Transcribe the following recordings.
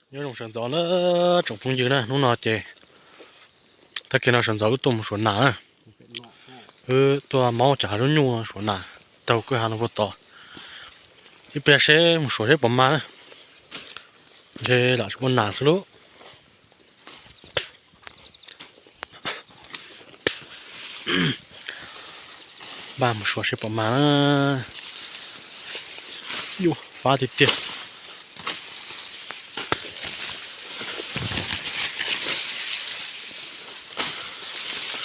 Nyob zoo sawv ntxov na tsoom phooj ywg na, hnub no ces tag kis no sawv ntxov wb tuaj mus suav nas na. Wb tuaj maub cov hav zub nyuj suav nas, taug kwj ha no puag tod. Ib pliag seb mus suav seb puas mag na. Ntshe lam ua nas xwb lauj. Npaj mus suav seb puas mag na. Yuj, fab tiag tiag.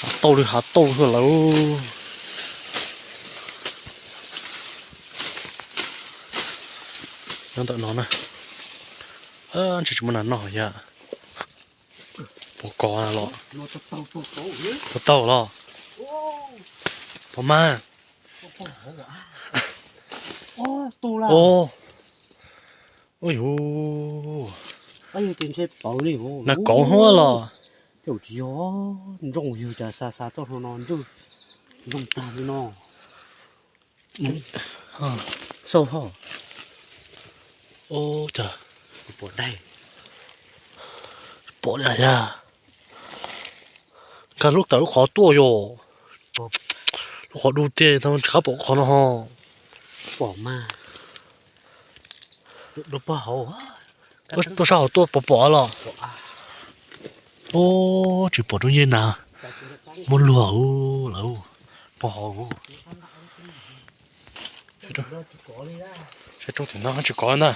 Hav tauj li hav tauj xwb lawm. Nyob ntawm no na. Ntshe tsis muaj nas noj yom. Puas kov los? Puas taug los? Puas mag? Ua yuv, nas kauv huab los? Tsis yog, ntsooj yug cas xa xa txoj hlua no ntsooj tag li no. Xauj ho. Ua cas pom dai, pom li yag. Nkag lub tawm lub qhov tuaj yom. Lub qhov du tiag tsis qab pom lub qhov no ho. Pom mas. Tuaj sab hauv tuaj pom pom los? Ub, tsis pom rau nyej na. Muab luag lawm, pom hauv. Saib roob tim no tsis kov ntag.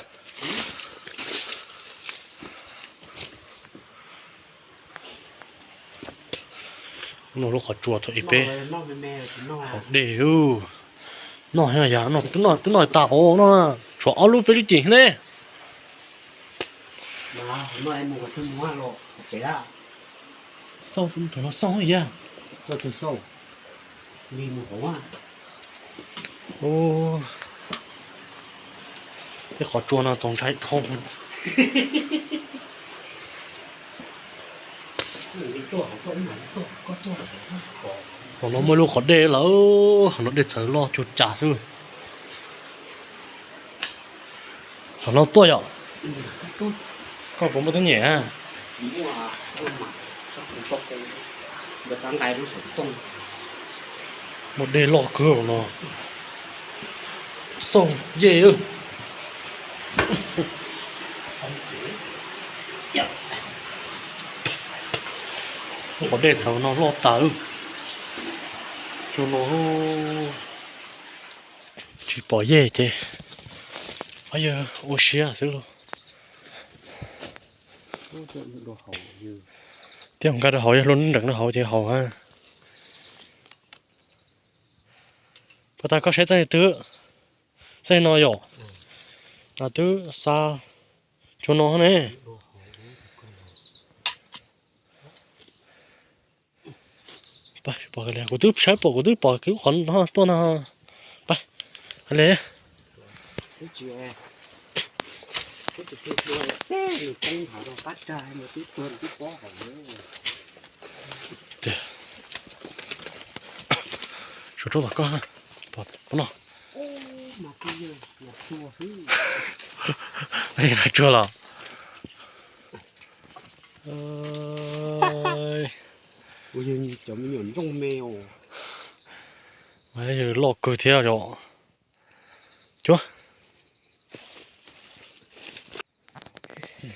Noj lub qhov tsua thaum ub peb haus dej. Noj yam no twb noj tas ua no, tshuav ob lub peb lub cim ne. Xauj tus no xauj ib yam. Tej qhov tsua no txaus ntshai dhau. Qhov no muaj lub qhov dej lawm, qhov no dej txhawv loj cuag cas xwb. Qhov no tuaj yom. Koj puas muaj teeb nyem? Muaj dej loj kawg no. Xauj yej. Lub qhov dej txhawv no loj tas. Cuag no tsis pom yej ces yog ua siab xwb lauj. Thiab nkag rau hauv, yog hlua nrees rau hauv ces haus. Puas tas koj saib txoj twg? Txoj no yom. Twb xa cuag no ne. Kuv twb saib pom, kuv twb pom lub qhov no tuaj no. Pab, li. Tiag. Suav roob tom koj, tom no. Nas tsuag los? Cov me nyuam ntsooj me os. Loj kawg thiab os. Cuab.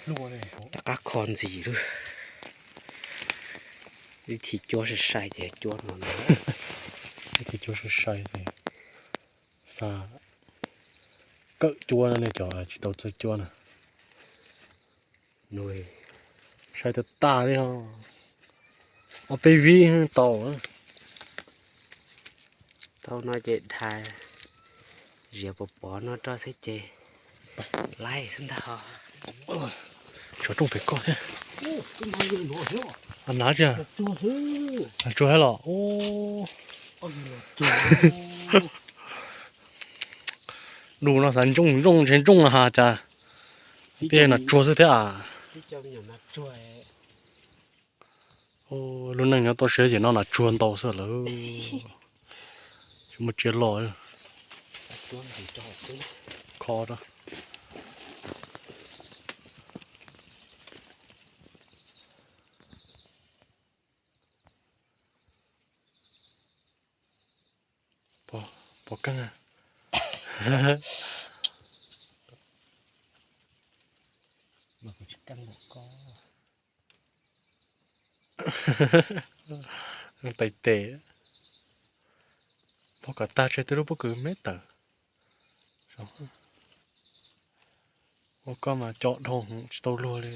Rov qab kho ntxiv lawm. Ib thim cuab sai sai ces cuab no. Ib thim cuab sai sai ces xa kawm cuab no ne, cov tsis tau txawj cuab na. Sai tag tag li os. Ob peb vib tau. Tau no ces dhia ziav pov pov no rau xwb ces laib xwb ntag os. Tsov rooj pem koj thiab. Nas tsis, nas tsuag thiab los. Dub no xav ntsooj ntsooj ntshe ntsooj no has cas. Tej nas tsuag xwb thiab as. Lub neej nyob toj siab ces noj nas tsuag ntau xwb lawm. Tsis muaj tsiaj loj. Kho rau. Pov keej. Tais tes. Pov kom tag tseg twb lub pob kws me tawm. Ua koj mas co dhau tsis tau luag li.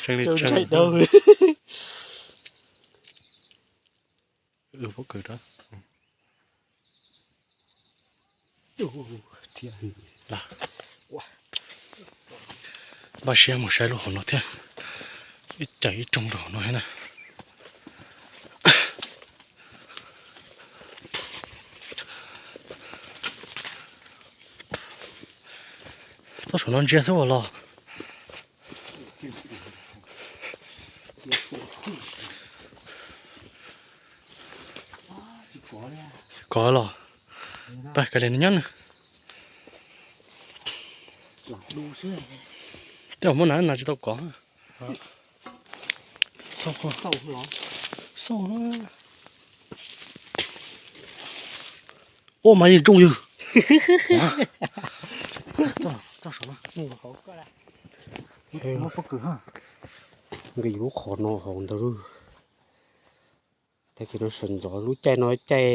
Tseeb li. Pob kws da. Npaj siab mus saib lub hauv no thiab. Ib cag ib rooj rau hauv no thiab na. Txoj saum no ntsia xwb ua los. Kov los. Pab kav liam no nyob na. Tej zaum muaj nas no tsis tau kov. Xauj. Ua mas yeej ntsooj ywg. Nqis lub qhov no hauv ntawd. Tag kis no sawv ntxov lub caij no caij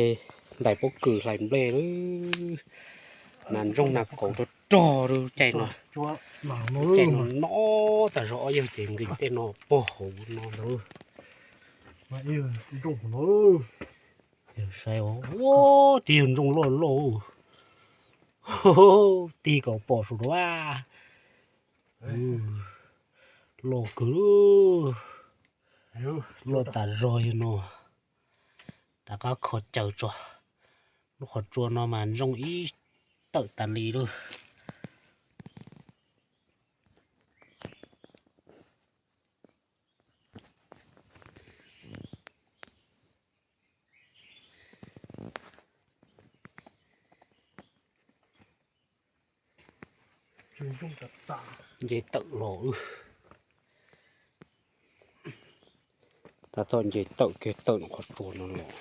ntais pob kws hlais nplej lawm. Nas ntsooj nas kaus rog rog lub caij no. Lub caij no no tas zog ob yawg ces nqis tej no pog hauv no ntag. Saib, ua tib yawg ntsooj loj loj. Tig kom pom saum no. Loj kawg. Loj tas zog yawg no. Rov qab kho caw tso. Lub qhov tsua no mas ntsooj ib tawm tas li lawm. Nce tawm los. Tab tom nce tawm kiag tawm qhov tsua no los.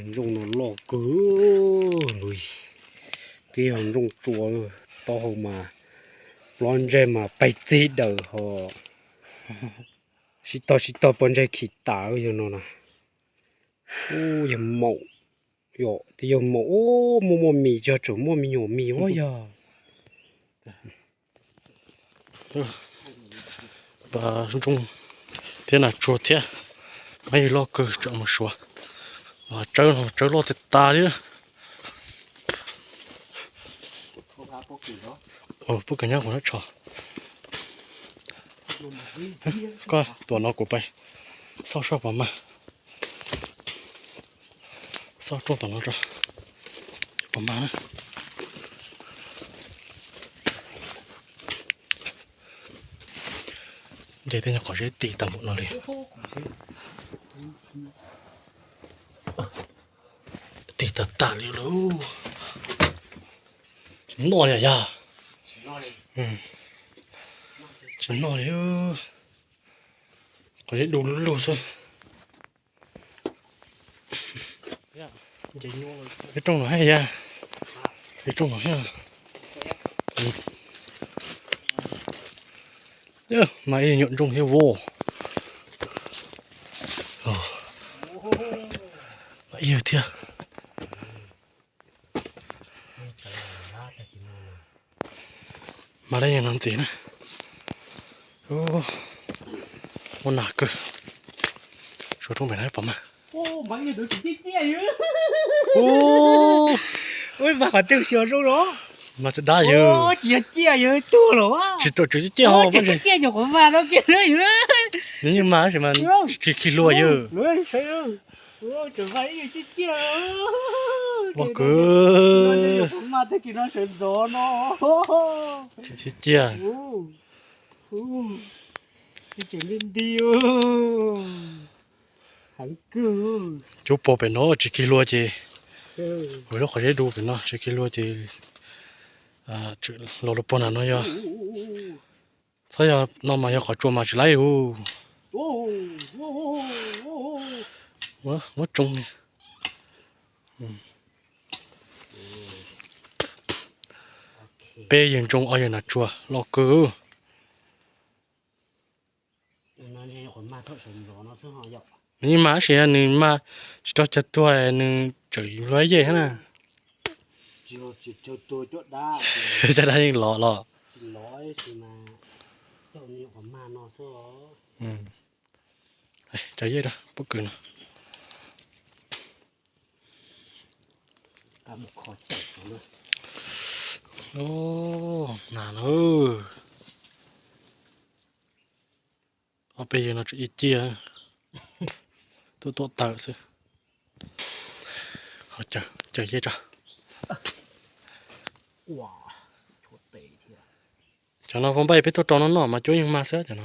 Ntsooj no loj kawg. Twb yog ntsooj tsua, taub hau mas plob ntseg mas pais txig daws ho. Sib tog sib tog pob ntseg khi tas yog no na. Ub, yog maum, yog twb yog maum, ub, muaj muaj mis, yog tseem muaj me nyuam mis ua yog. Ntsooj thiab nas tsuag thiab, mas yog loj kawg tsam mus suav. Tsawb no tsawb loj tas tas li. Pob kws nyob kuv nab tsho. Koj tuam no kuv pais xauj soj pom mas. Xauj rooj tom no tso, pom mas na. Nce tej nyuag qhov zeb ti tag npaum no li. Ti tag tag li lauj. Tsis noj li yog. Tsis noj li. Qhov zeb du lug xwb. Ib rooj no thiab, ib rooj no thiab. Mas ib nyuam ntsooj thiab vos. Mas ib yawg thiab. Mas lawm yog no ntxiv na. Muaj nas kawg. Suav rooj pem no pom mas. Mas qhov twg xyov zoo los? Mas tsis dab yog. Tsis yog ciaj yog tuag los. Tsis tau tseem ciaj ho. Ciaj nyuam qhuav mas no kiag yog. Nws yeej mas tab sis mas tsis khi hlua yog. Loj kawg. Tsis ciaj. Cub pog pem no tsis khi hlua ces, lub qhov zeb du pem no tsis khi hlua ces Los lus puag nram no yog, txhob yog no mas yog qhov tsua mas tsis laib hu. Muab tsoo li. Peb yawg ntsoog ob yawg nas tsuag loj kawg. Nws mas tab sis nws mas tsis tau cog tuag, nws tseem luag yej thiab na. Caj dab yeej lov los. Cov yej rau pob kws no. Nas na. Ob peb yawg no tseem ib ciaj, tuaj tuaj tawm xwb. Caws yej tso. Cov no puas npaj peb tuaj rau no noj mas cuab yeej mag xwb cov no.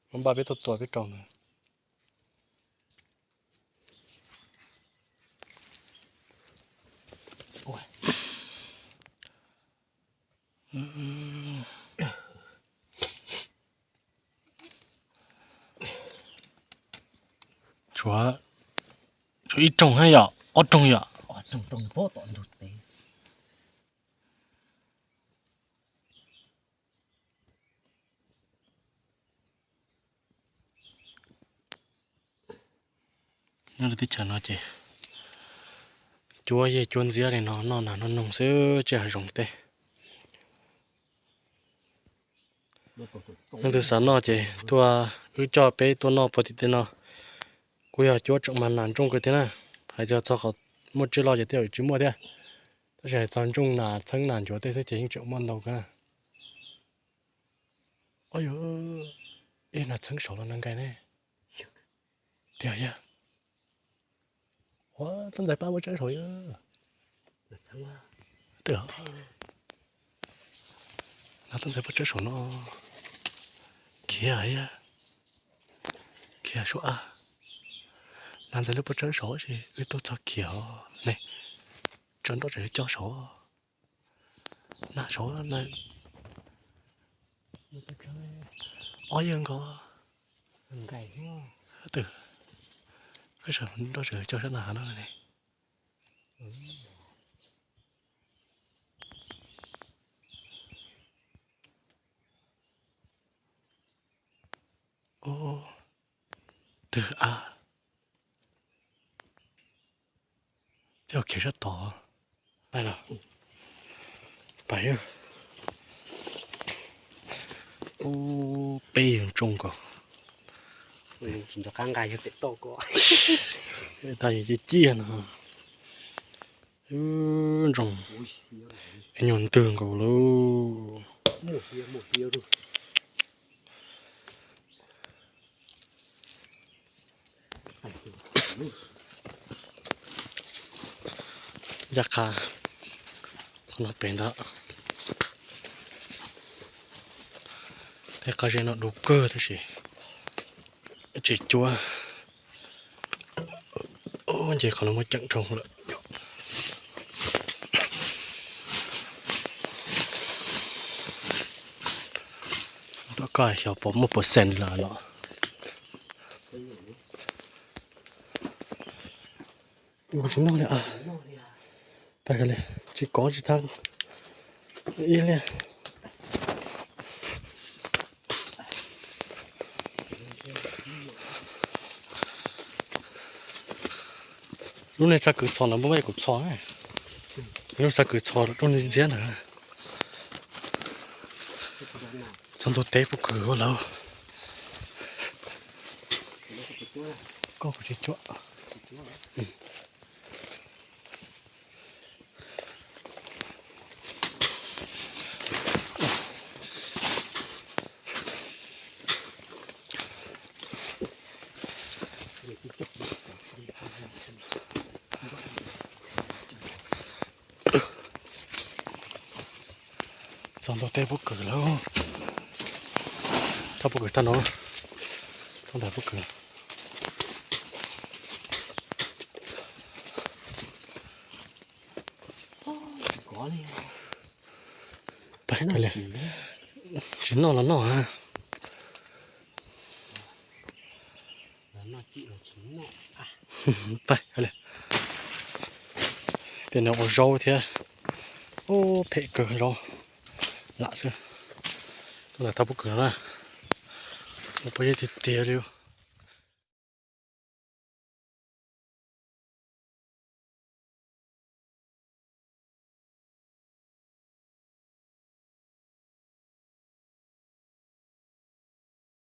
Puas npaj peb tuaj tua peb rau ntawd. Tshuav, tshuav ib rooj thiab yom, ob rooj yom. Nyob rau teb chaws no ces cuab yej cuab ntxiab li no noj nas noj noog xwb, tsis hav zoov tej. Leej twg xav noj ces tuaj, wb coj peb tuaj noj puag tim tej no. Kuj yog cuab tseem mas nas ntsooj kawg thiab na. Hais txog qhov muaj tsiaj loj ces tej zaum tsis muaj thiab, tab sis hais txog ntsooj nas txheeb nas ncuav tej xwb ces yeej tseem muaj ntau kawg na. Ib nas txheeb saud los nas nkais ne. Tiag yog. Ua, txheeb ntxais pab puab tsawb saud yog. Nas txheeb ntxais pab tsawb saud no. Khiav yog. Khiav saud a. Nas ntxais lub pab tsawb saud tab sis wb tuaj txog khiav ne. Tso nroj tseem coj saud. Nas saud na. Ob yawg nkaus. Twb, nroj tseem coj sab nas hav no ne. Ub, twg a? Coj khiav sab tod. Pais, ub, peb yawg ntsoog nkaus. Tsis nco qab nqa yawg pem toj ko. Tag yawg ciaj ciaj no. Ntsoog, nyuag ntwg nkaus lauj. Ncaj qha qhov no pem ntag. Tej qab zeb no dub kawg tab sis tsis cuab. Nce qhov no muaj ceem nroog lawm. Koj xyov puas muaj percent lawm los. Kuv tsis noj li. Tsis kov tsis thab ib li. Lub niag txaj kwv txhos ntawd muaj ib kuv txhos, lub txaj kwv txhos rooj ntxiab ntawd. Txog ntug teb pob kws lawm. Koj kuv tsis cuab. Txog ntug teb pob kws lawm. Txog pob kws tag no. Txog ntawm pob kws. Tsis noj los noj ha. Tias nws ua zaub thiab. Ub, phem kawg, zaub lam xwb. Tuaj ntawm thaj pob kws no na. Ua pob zeb tiag tiag li.